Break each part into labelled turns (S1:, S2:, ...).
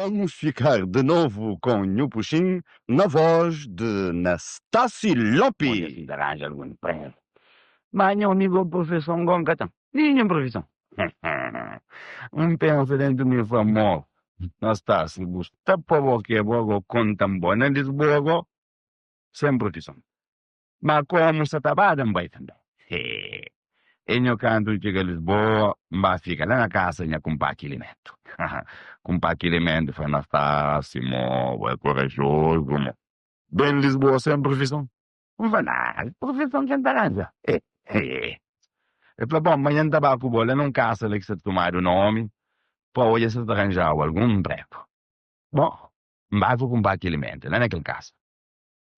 S1: Vamos ficar de novo com Nhu Puxin na voz de Nastassi
S2: Odja
S1: Lopi.
S2: si ta ranja algun inpregu. Ma nha amigu profison go N ka ten ninhun profison. N pensa dentu mi fla mo Nastassi bu sta pa bo ke bo go konta-m bo na Lisboa go sen profison. Ma komu sa ta ba da N bai tanbe. Hee. E nho kantu N txiga Lisboa N ba fika la na kasa nha kunpá Kilimentu. Kunpá Kilimentu fla Nastassi mo bo é korajozu mo. Ben Lisboa sen profison? N fla, Nah, profison ki N ta ranja. Eh, eh. El fla, Bon, manhan N ta ba ku bo la na un kasa la ki sta tumadu nomi pa odja si es ta ranjau algun npregu. Bon, N ba ku kunpá Kilimente la na kel kasa.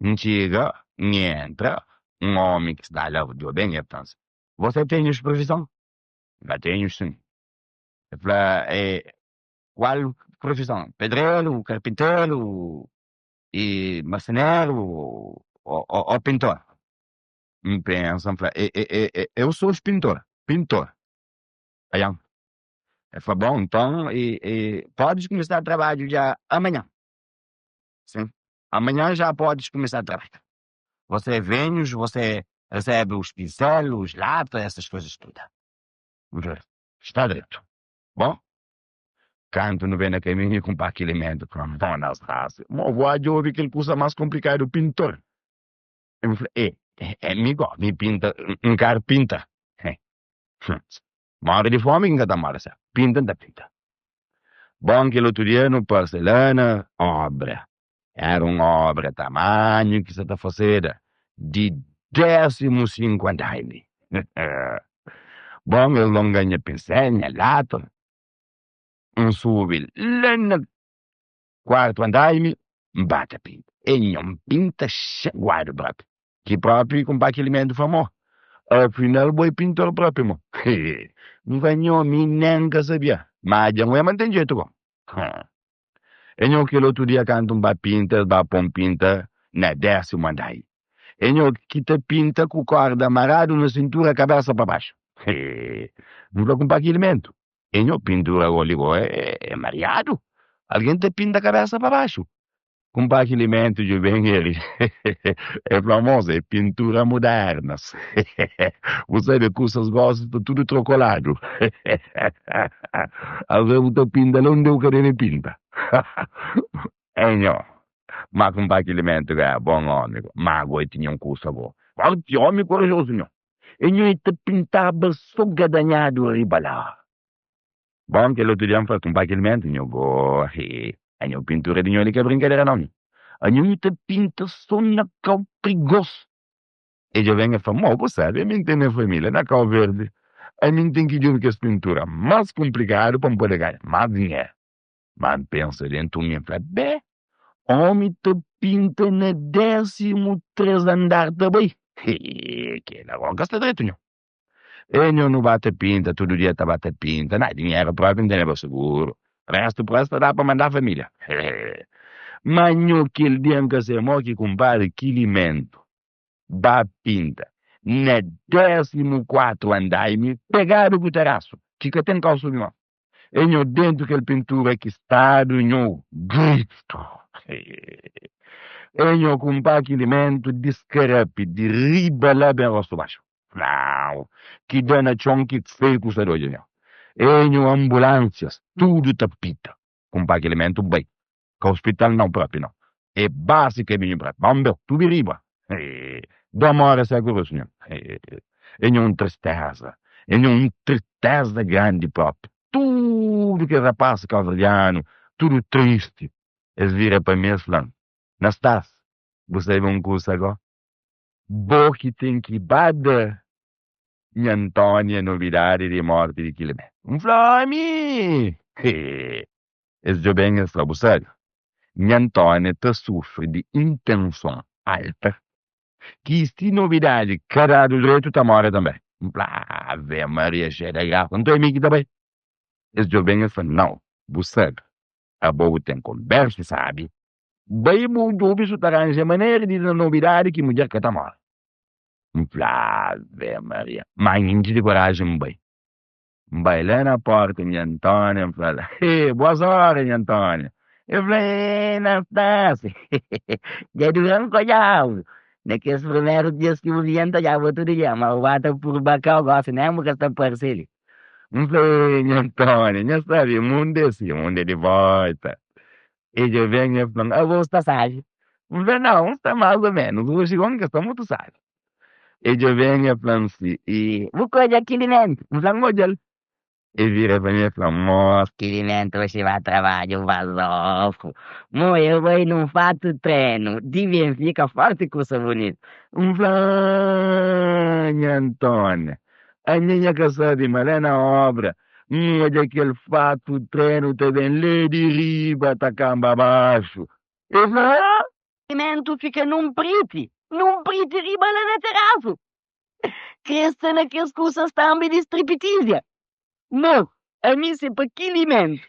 S2: N txiga, N entra, un omi ki sta la djobe-m, el fla-m, Você tem profison? N fla, Tenho sin. El fla, Eh, kual profison? Pedreru, karpinteru? E marseneru o pintor? N pensa, N fla, eu sou pintor, pintor. Aian. El fla, bon, nton, podes kumesa trabadju dja amanhan. Sin, amanhan já podes kumesa trabadju. Você vens, você recebe os pincel, os lata, essas coisas tudo. N fla, sta dretu. Bon, Kantu nu ben na kaminhu ku un paki limentu fla, Mo nas rasi, mo bu a djobe kel kusa mas konplikadu, pintor. N fla, E, e mi go, mi pinta, N kar pinta. More di fomi ki N ka ta more sa, pinta N ta pinta. Bon, kel otu dia nu parse la na obra. Era un obra tamanhu ki sa ta faseda di desimu sinku andaimi. Bon, es longa nha pinsel, nha lata. N subi la na kuartu andaimi, N ba ta pinta. E nho, N pinta xaguadu propi. Ki propi kunpá ki limentu fla mo, Afinal bo é pintor propi mo. N fla, Nho, mi nen N ka sabia. Ma dja N oja ma N ten jetu go. E nho, kel otu dia kantu N ba pinta, es ba po-m pinta na désimu andaimi. E nho ki ta pinta ku korda maradu na sintura kabesa pa baxu. N fla, Kunpá ki limentu? E nho, pintura go li go é mariadu. Algen ta pinta kabesa pa baxu. Kunpá ki limentu dju ben el E fla, Mos, é pintura mudernas. Bu sabe kusas gosi sta tudu trokoladu. Alves bu ta pinta la undi bu ka debe pinta. E nho, ma kunpá ki limentu go é bon omi go. Ma go e tinha un kusa go. Forti omi korajozu nho. E nho e ta pintaba so gadanhadu riba la. Bon, kel otu dia N fla kunpá Kilimentu, Nho go, he, anho pintura di nho li ka brinkadera nau, nho. Anho nhu ta pinta so na kau prigos. E dja ben e fla, Mo, bu sabe, ami N tene familia na Kau Verdi, ami N ten ki djobe kes pintura mas kunplikadu pa N pode ganha mas dinheru. Ma N pensa dentu mi, N fla, Be, omi ta pinta na desimu tres andar ta bai? He, kela go ka sta dretu, nho. E nho nu ba ta pinta, tudu dia ta ba ta pinta, na dinheru propi N teneba suguru, restu prosi ta da pa manda familia. He, ma nho kel dia N ka se mo ki kunpadri Kilimentu ba pinta na desimu kuatru andaimi pegadu ku terasu ki ka ten kau subi mas. E nho dentu kel pintura ki stadu nho gritu. E nho kunpá Kilimentu diskarapi di riba la ben rostu baxu. Nau, ki da na txon ki fei ku sta dodja nho. E nho ambulansias tudu ta pita. Kunpá Kilimentu bai ka ospital nau propi nau. E basi kaminhu propi. Ba un beu tubi riba. Da more seku rusu nho. E nho un tristeza. E nho un tristeza grandi propi. Tudu kes rapaz kauverdianu tudu tristi. Es vira pa mi es fla-m, Nastas, bu sabe un kusa go? Bo ki ten ki ba da nha Ntónia nobidadi di morti di Kilimentu. N fla, Ami! Hee! Es djobe-m es fla, Bu sabe, nha Ntónia ta sufri di intenson alta, ki si nobidadi ka dadu dretu, ta more tanbe. N fla, Ave Maria xeia di grasa, nton é mi ki ta bai? Es djobe-m es fla, Nau, bu sabe, abo bu ten konbersu sabi, bai bu djobe su ta ranja manera di da nobidadi ki mudjer ka ta more. N fla, Ave Maria, má N intxi di koraji N bai. N bai la na porta nha Antónia, N fla-l, He, boas óra, nha Antónia! El fla, Ê, Nastásiu, dja dura-m ku odja-bu. Na kes primeru dias ki bu vinha, N ta odjaba tudu dia, ma bu ba ta purba kau gosi, nen bu ka sta parse li. N fla, Ê, nha Antónia, nha sabe, mundu é si, mundu é di volta. E dja ben e fla-m, Abo bu sta sabi? N fla, Nau, N sta más o ménus, oji gosi N ka sta mutu sabi. E dja ben e fla-m si, I bu ka odja kilimentu? N fla, N odja-l. E vira pa mi e fla, Mos, kilimentu oxi ba trabadju bazofu. Mo, e bai nun fatu trenu di Benfika, forti kusa bunitu. N fla, Ah, nha Antónia, ami nha ka sabi ma la na obra N odja kel fatu trenu ta ben la di riba ta kanba baxu. E fla, Ah! Mentu fika nun priti, nun priti riba la na terasu. Kre sta na kes kusas tambi di stripitizia. Mo, ami se pa kili mentu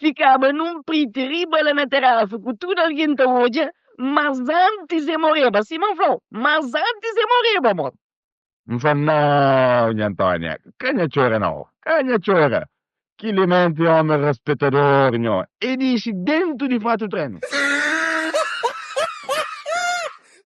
S2: fikaba nun priti riba la na terasu ku tudu algen ta odja, mas antis e moreba, sima N fla-u, mas antis e moreba, mo. N fla, Nau, nha Antónia, ka nha txora nau, ka nha txora. Ki limenti omi raspetador nho e dixi dentu di fatu trenu.